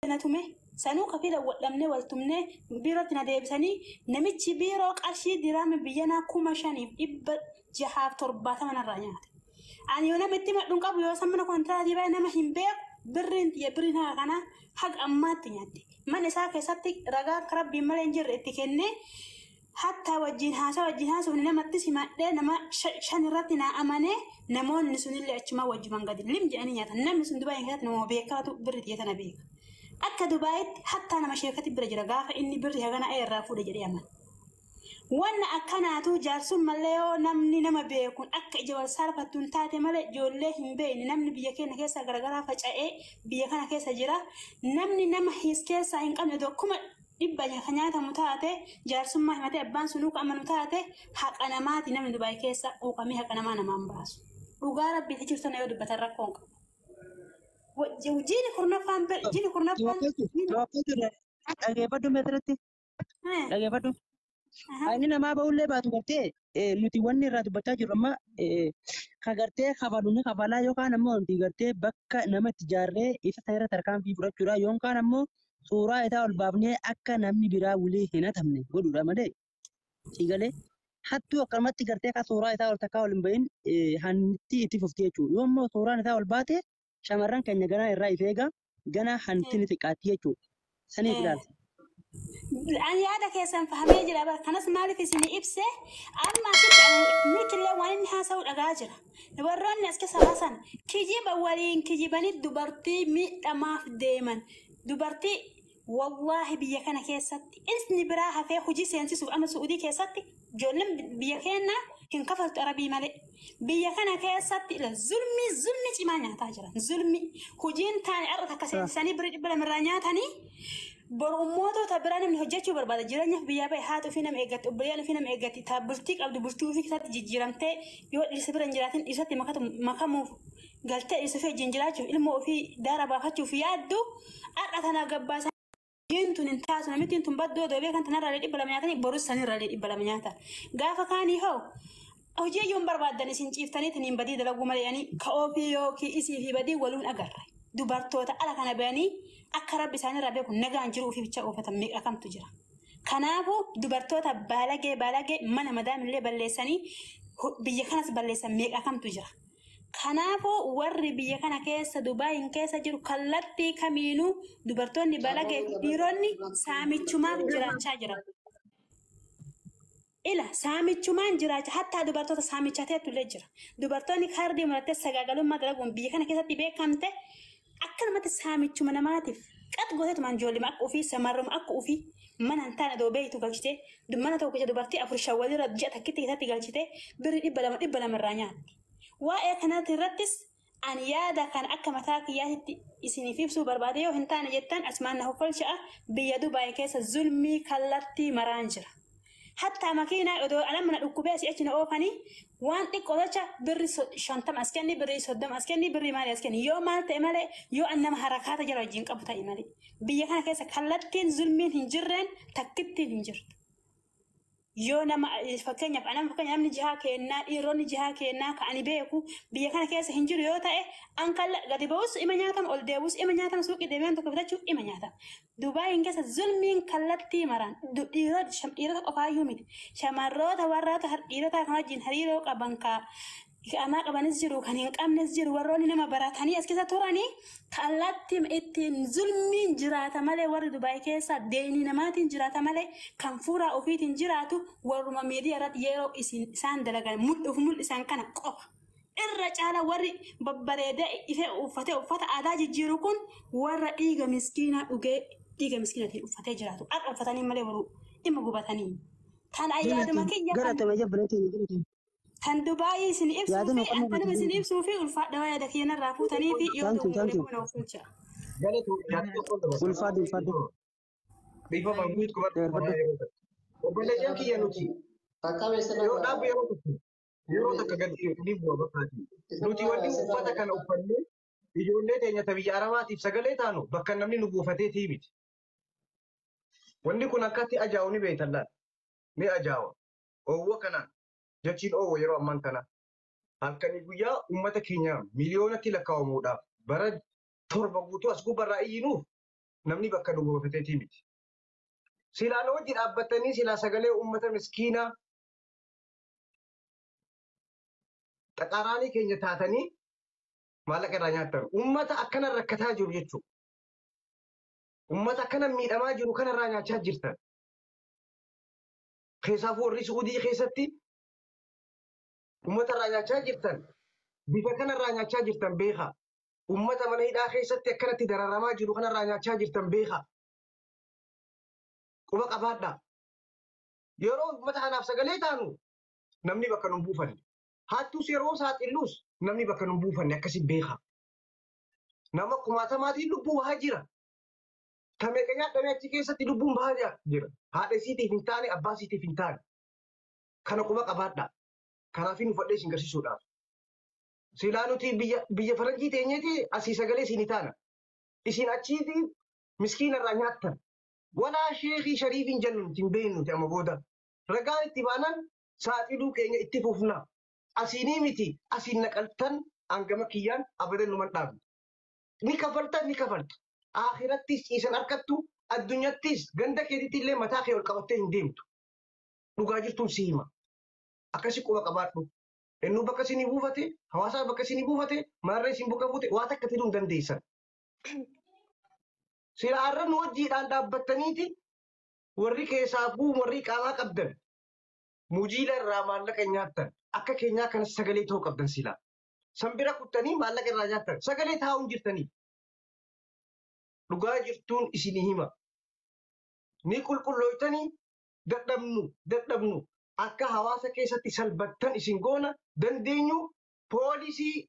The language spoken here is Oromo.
Na tume sanuu kafiila wal wal tumnee biirootti na deebisanii, namichi biiroo qarshii diraama biyyanaa 5670 narraa nyaate. Ani yoo nama itti madhuun qabu, yoo san mana kontiraatii baay'ee nama hin beeku, birriin xiyya birriin haga kanaa haga ammaatti nyaatti. Mana isaa keessatti ragaa akka rabbiin malee hin jirre itti kennee, hattaa wajjin haasaa wajjin haasofne, namattis himadhee, nama shan irratti naa amanee, namoonni sunillee achumaa wajjuman gadi lim jedhanii nyaatan. Namni sun Dubaayii keessatti nama beekaatu birri xiyya tana beeka. Akka Dubaayitti hattaa nama sheekati bira jira gaafa inni birri hagana irraa fuudhe jedhee amana. Wanna akkanaatu jaarsummallee yoo namni nama beekuun akka ija wal saalfattuun taate malee, ijoollee hin beekne namni biyya keenya keessa garagaraa faca'ee biyya kana keessa jira. Namni nama his keessaa hin qabne tokkuma dhibba kan nyaatamu taate, jaarsummaa himatee abbaan sunuu kan amanu taate, haqa namaati. Namni Dubaay keessa quuqamee haqa namaa namaan baasu. Dhugaa rabbii jirtu yoo dubbatan rakkoo hin qabu. Jiini 10ffaan, jiini 10ffaan. Dhageeffadhu meetiratti. Dhageeffadhu. Inni namaa bahullee baatu gartee nuti wanni irraa dubbachaa jirru amma ka gartee kafalu ni kafalaa, yookaan ammoo nuti gartee bakka nama itti ijaarree isa seera tarkaanfii fudhachuudha, yookaan ammoo suuraa isaa ol baafnee akka namni biraa wulii hin hatamne godhuudha malee, siigalee hattuu akkanumatti gartee akka suuraa isaa ol takkaa ol hin bahin hanti itti fufti jechuudha. Yoo immoo suuraan isaa ol baate, shamarran keenya ganaa irraa if eega, ganaa hanti ni xiqqaatti jechuudha. Saniif ilaala. Ani yaada keessan fahamee jira bara kanas maaliif isin ibse, amma asitti nuti illee waan inni haasa'u dhagaa jira. Warroonni as keessa haasan kijiba waliin kijibanii dubartii miidhamaaf deeman. Dubartii wallaahi biyya kana keessatti inni biraa hafee hojii seensisuuf amma Su'uudii keessatti ijoolleen biyya keenya hin kafaltu arabii malee. Biyya kana keessatti zulmii zulmii cimaa nyaataa jiran. Zulmii hojiin taane har'a takka seensisanii birrii 200 irraa nyaatanii, boru ummootota biraa namni hojjechuu barbaada. Jireenyaaf biyyaa bahe, haati ofii nama eeggatti, obboleeyyan ofii nama eeggatti, taa bultii qabdu bultii ofii keessatti jijjiiramtee, yoo dhirsa bira hin jiraatin dhiirsatti makamuuf galtee dhirsa ofii wajjin jiraachuuf, ilmoo ofii daara baafachuuf yaaddu, har'a tana gabbaasan. Hojiin tun hin taatu, namittiin tun baddoo doobee kan tanarraalee 200 nyaatanii, borus sanirraalee 200 nyaatan. Gaafa kaanii hoo hojii iyyuu hin barbaaddan, isin ciiftanii tiniin badii dalaguu malee ani ka ofii yookiin isii fi badii waluun agarra. Dubartoota ala kana bayanii akka rabbi isaanirraa beeku nagaan jiru ofii bicha oofatan meeqa kamtu jira. Kanaafuu dubartoota baalagee baalagee mana madaamillee balleessanii biyya kanas balleessan meeqa kamtu jira. Kanaafuu warri biyya kana keessa Dubaayin keessa jiru kallattii kamiinuu dubartoonni balagee fi dhiironni saamichumaaf jiraachaa jiran. Ila saamichumaan jiraachaa, hattaa dubartoota saamichateetu illee jira. Dubartoonni kaardii murattee sagaagalummaa dalaguun biyya kana keessatti beekamte akkanumatti saamichuma namaatiif qat gooteetumaan ijoollima akka ofii, samarruma akka ofii mana hin taane doo beektu galchitee, mana tokko keessa dubartii afur shan walirra ji'a takkitti keessatti galchitee birrii 200 200 irraa nyaatti. Waa'ee kanatti irrattis ani yaada kan akka mataa kiyyaatitti isiniif ibsuu barbaade, yoo hin taane jettan asumaan na hoffolcha'a, biyya Dubaay keessa zulmii kallattii maraan jira. Hattaa makiinaa odoo ana mana dhukkubee asii achi na oofanii, waan xiqqoo jecha birri 50 as kenni, birrii 30 as kenni, birrii maali as kenni, yoo maal ta'e malee, yoo an nama harakaata jala wajjin qabu ta'e malee, biyya kana keessa kallattiin zulmiin hin jirreen takkittiin hin jirtu. Yoo nama fakkeenyaaf anama fakkeenya namni jihaa kennaa, dhiironni jihaa kennaa ka ani beeku biyya kana keessa hin jiru yoo ta'e, an kalla gadi ba'us ima nyaatama, ol deebi'us ima nyaatama, suuqii deemee tokko bitachuuf ima nyaatama. Dubaayin keessa zulmiin kallattii maraan dhiirota qofaayyuu miti. Shamarroota warraata dhiirota kan wajjin hariiroo qaban, ka amaa qabanis jiru, kan hin qabnes jiru, warroonni nama baratanii as keessa turanii kallattii ittiin zulmiin jiraata malee, warri Dubaay keessa deenii namaatiin jiraata malee, kan fuuraa ofiitiin jiraatu warruma miidiyaa irratti yeroo isin isaan dalagan mul'uuf mul'isan kana qofa. Irra caala warri babbareedee ifee uffatee uffata aadaa jijjiiru kun warra dhiiga miskiinaa dhugee dhiiga miskiinaatiin uffatee jiraatu. Har'a uffatanii malee boruu dhimma gubatanii. Tan ayyaaduma kiyya kan Galatama jabbalee galatama. Kan Dubaayii isin ibsuu Yaaduma fi qonna akkanuma isin ibsuu fi ulfaadha, yaada kiyyarraa fuutanii fi yoo Thank you, thank you. dogoggore mana of bulcha. Ulfaadhu, ulfaadhu. Dhiifama mute Dabarfadhu. Obboleeyyan kiyya, nuti yoo dhaabbu yeroo takka gadi ni bu'a bakkaati. Nuti wanni uffata kana uffannee ijoollee teenya ta biyya Arabaatiif sagalee taanu bakka namni nu buufateetii miti. Wanni kun akkatti ajaa'u ni beektan laata? Ni ajaa'a. Oowwa kana jechiin oowwa yeroo ammaan kana halkanii guyyaa uummata keenya miliyoonatti lakkaa'amuudhaaf bara 7 guutuu as gubbarraa iyyinuuf. Namni bakka nu buufateetii miti. Silaa nu wajji dhaabbattanii silaa sagalee uummata miskiinaa xaqaraanii keenya taatanii maallaqa irraa nyaattan. Uummata akkana rakkataa jiru jechuudha. Uummata akkana miidhamaa jiru kanarraa nyaachaa jirtan. Keessaafuu warri Suudii keessatti uummata irraa nyaachaa jirtan. Bifa kanarraa nyaachaa jirtan beekaa. Uummata mana hidhaa keessatti akkanatti dararamaa jiru kanarraa nyaachaa jirtan beekaa. Quba qabaadhaa. Yeroo uummata kanaaf sagalee taanu namni bakka nu buufanne. Hattus yeroo saaxillus namni bakka nu buufanne akkasi beekaa. Nama kumaatamaatiin lubbuu bahaa jira. Tameeqa nyaadhamee achi keessatti lubbuun bahaa jira. Haadha isiitiif hin taane, abbaa isiitiif hin taane. Kana quba qabaadhaa. Kanaafin uffadhee isin garsiisuudhaaf. Silaa nuti biyya faranjii teenyeeti asii sagalee isin taana. Isin achiiti miskiina irraa nyaattan. Walaa sheekii shariifiin jennu nuti hin beeknu nuti amma booda. Ragaan itti baanan saaxiluu keenya itti fufna. Asiinii miti asiin naqaltan hangama kiyyaan abadan numan dhaabne. Ni kafaltan ni kafaltu. Akhirattis ciisan harkattu addunyattis ganda keetitti illee mataa kee ol qabattee hin deemtu. Dhugaa jirtuun si hima. Akkasi quba qabaadhu. Innuu bakka isinii buufate, hawaasaa bakka isinii buufate, maarree isin bakka buute waa takka fiduu hin dandeessan. Sila har'a nu wajjiidhaan dhaabbattaniiti warri keessaafuu warri qaamaa qabdan mujiila irraa maallaqa nyaattan akka keenyaa kanas sagalee ta'uu qabdan silaa. San bira kuttanii maallaqa irraa nyaattan sagalee taa'uu hin jirtanii. Dhugaa jirtuun isinii hima. Ni qulqullooytanii dadhabnu dadhabnu akka hawaasa keessatti salbattan isin goona dandeenyu poolisii